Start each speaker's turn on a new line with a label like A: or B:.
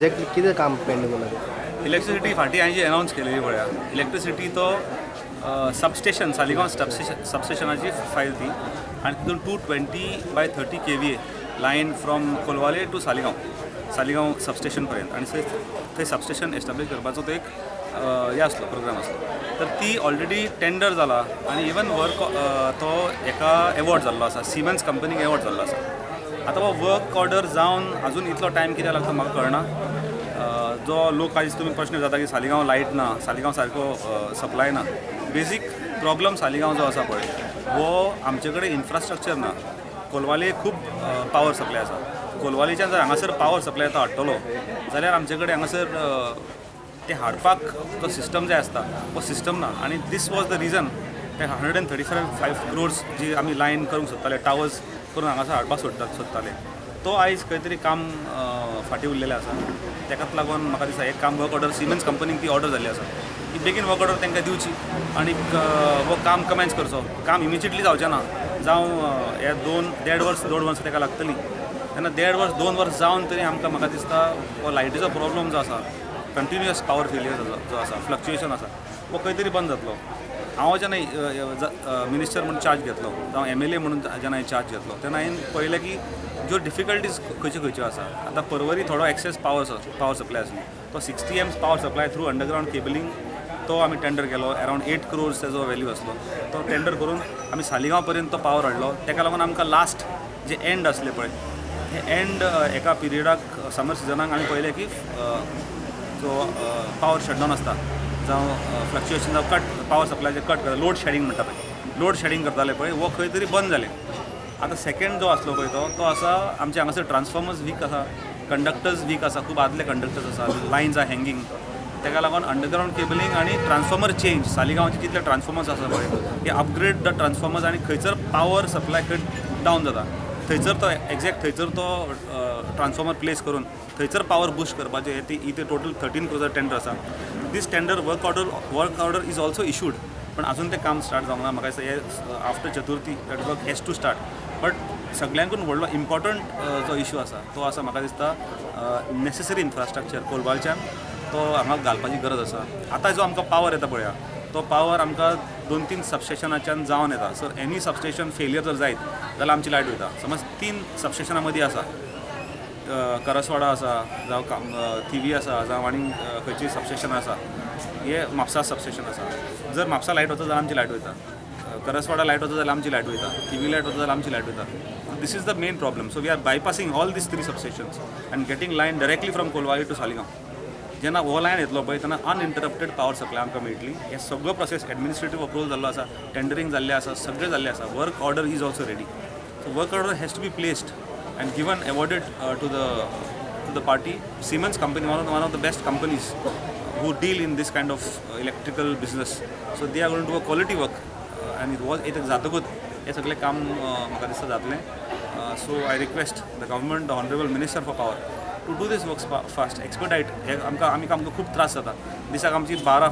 A: Exactly कितें काम pending उरलां?
B: इलेक्ट्रिसिटी फाटीं हांवें जी अनावन्स केलेली पळया, इलेक्ट्रिसिटी तो सबस्टेशन, सालिगांव सबस्टेशनाची फायल ती आनी तितून 220 by 30 KVA line from Colvale to Saligao, Saligao substation पर्यंत आनी थंय थंय सबस्टेशन एस्टाब्लीश करपाचो तो एक हे आसलो, प्रोग्राम आसलो. तर ती ऑलरेडी टेंडर जाला आनी इवन वर्क तो हेका एवॉर्ड जाल्लो आसा, सिमेन्स कंपनीक एवॉर्ड जाल्लो आसा. आतां हो वर्क ऑर्डर जावन अजून इतलो टायम कित्याक लागता, म्हाका कळना. जो लोक आयज तुमी प्रश्न जाता की सालिगांव लायट ना, सालिगांव सारको सप्लाय ना. बेजीक प्रॉब्लम सालिगांव जो आसा पळय, हो आमचे कडेन इन्फ्रास्ट्रक्चर ना. कोलवाले खूब पावर सप्लाय आसा. कोलवालेच्यान जर हांगासर पावर सप्लाय तो हाडटलो जाल्यार आमचे कडेन हांगासर ते हाडपाक तो सिस्टम जाय आसता, हो सिस्टम ना. आनी दीस वॉज the reason ते 135.5 crores जी आमी लायन करूंक सोदताले, टावर्स करून हांगासर हाडपाक सोदताले, तो आयज खंय तरी काम फाटीं उरलेलें आसा. ताकाच लागून म्हाका दिसता हें काम वर्क ऑर्डर सिमेन्स कंपनीक ती ऑर्डर जाल्ली आसा, ती बेगीन वर्क ऑर्डर तांकां दिवची आनी हो काम कमेन्स करचो. काम इमिजिएटली जावचें ना, जावं हे दोन देड वर्स, 2.5 वर्स ताका लागतली. तेन्ना देड वर्स, 2 वर्स जावन तरी आमकां, म्हाका दिसता, हो लायटीचो प्रॉब्लम जो आसा, कंटिन्युअस पावर फेलियर जो आसा, फ्लक्च्युएशन आसा, हो खंय तरी बंद जातलो. हांव जेन्ना मिनिस्टर म्हणून चार्ज घेतलो जावं एमएलए म्हणून जेन्ना हांवें चार्ज घेतलो, तेन्ना हांवें पळयलें की ज्यो डिफिकल्टीज खंयच्यो खंयच्यो आसा. आतां परवरी थोडो एक्सेस पावर सप्लाय आसली, तो 60 amps power supply through underground cabling तो आमी टेंडर केलो. अरावंड 8 क्रोर्स तेजो वेल्यू आसलो. तो टेंडर करून आमी सालिगांव पर्यंत तो पावर हाडलो. ताका लागून आमकां लास्ट जे एंड आसले पळय, हे एंड एका पिरियडाक समर सिजनाक आमी पळयलें की जो पावर शटडावन आसता जावं फ्लक्च्युएशन जावं कट, पावर सप्लाय कट करता, लोड शेडिंग म्हणटा पळय, लोड शेडिंग करताले पळय, हो खंय तरी बंद जालें. आतां सेकंड जो आसलो पळय, तो तो आसा आमचे हांगासर ट्रान्सफॉर्मर्स वीक आसा, कंडक्टर्स वीक आसा, खूब आदले कंडक्टर्स आसा, लायन्स आर हँगींग. ताका लागून अंडरग्रावंड केबलिंग आनी ट्रान्सफॉर्मर चेंज, सालिगांवचे जितले ट्रान्सफॉर्मर्स आसा पळय, ते अपग्रेड the transformers आनी खंयसर पावर सप्लाय खंय डावन जाता, थंयसर तो एग्जॅक्ट थंयसर तो ट्रान्सफॉर्मर प्लेस करून थंयसर पावर बुस्ट करपाचें. हे ती इथे टोटल 13 क्रोर्स टेंडर आसा. This tender work order is also issued, पण अजून ते काम स्टार्ट जावंक ना. म्हाका दिसता हे after Chaturthi that work has to start. But सगळ्यांकून व्हडलो इम्पॉर्टंट जो इशू आसा, तो आसा, म्हाका दिसता, नेसेसरी इन्फ्रास्ट्रक्चर कोलवालच्यान तो हांगा घालपाची गरज आसा. आतां जो आमकां पावर येता पळया, तो पावर आमकां दोन तीन सबस्टेशनाच्यान जावन येता. सो एनी सबस्टेशन फेलियर जर जायत जाल्यार आमची लायट वयता. समज तीन सबस्टेशना मदीं आसा, करसवाडा आसा जावं थिवी आसा जावं आनी खंयची सबस्टेशन आसा, हे म्हापसा सबस्टेशन आसा. जर म्हापसा लायट वता जाल्यार आमची लायट वयता, करसवाडा लायट वता जाल्यार आमची लायट वयता, थिवी लायट वता जाल्यार आमची लायट वयता. This is the main problem. So we are bypassing all these three substations and getting line directly from Colvale to Saligao. जेन्ना हो लायन येतलो पळय, तेन्ना अनइंटरप्टेड पावर सप्लाय आमकां मेळटली. हे सगळो प्रोसेस एडमिनिस्ट्रेटीव अप्रुवल जाल्लो आसा, टेंडरींग जाल्लें आसा, सगळें जाल्लें आसा. Work order is also ready, so work order has to be placed and given, awarded to the party. Siemens company, one of the best companies who deal in this kind of electrical business. So they are going to do a quality work and it was it जातकूच हे सगळें काम म्हाका दिसता जातलें. So I request the government, the honourable minister for power, to do this works fast, expedite. हे आमकां आमकां खूब त्रास जाता दिसाक आमची 12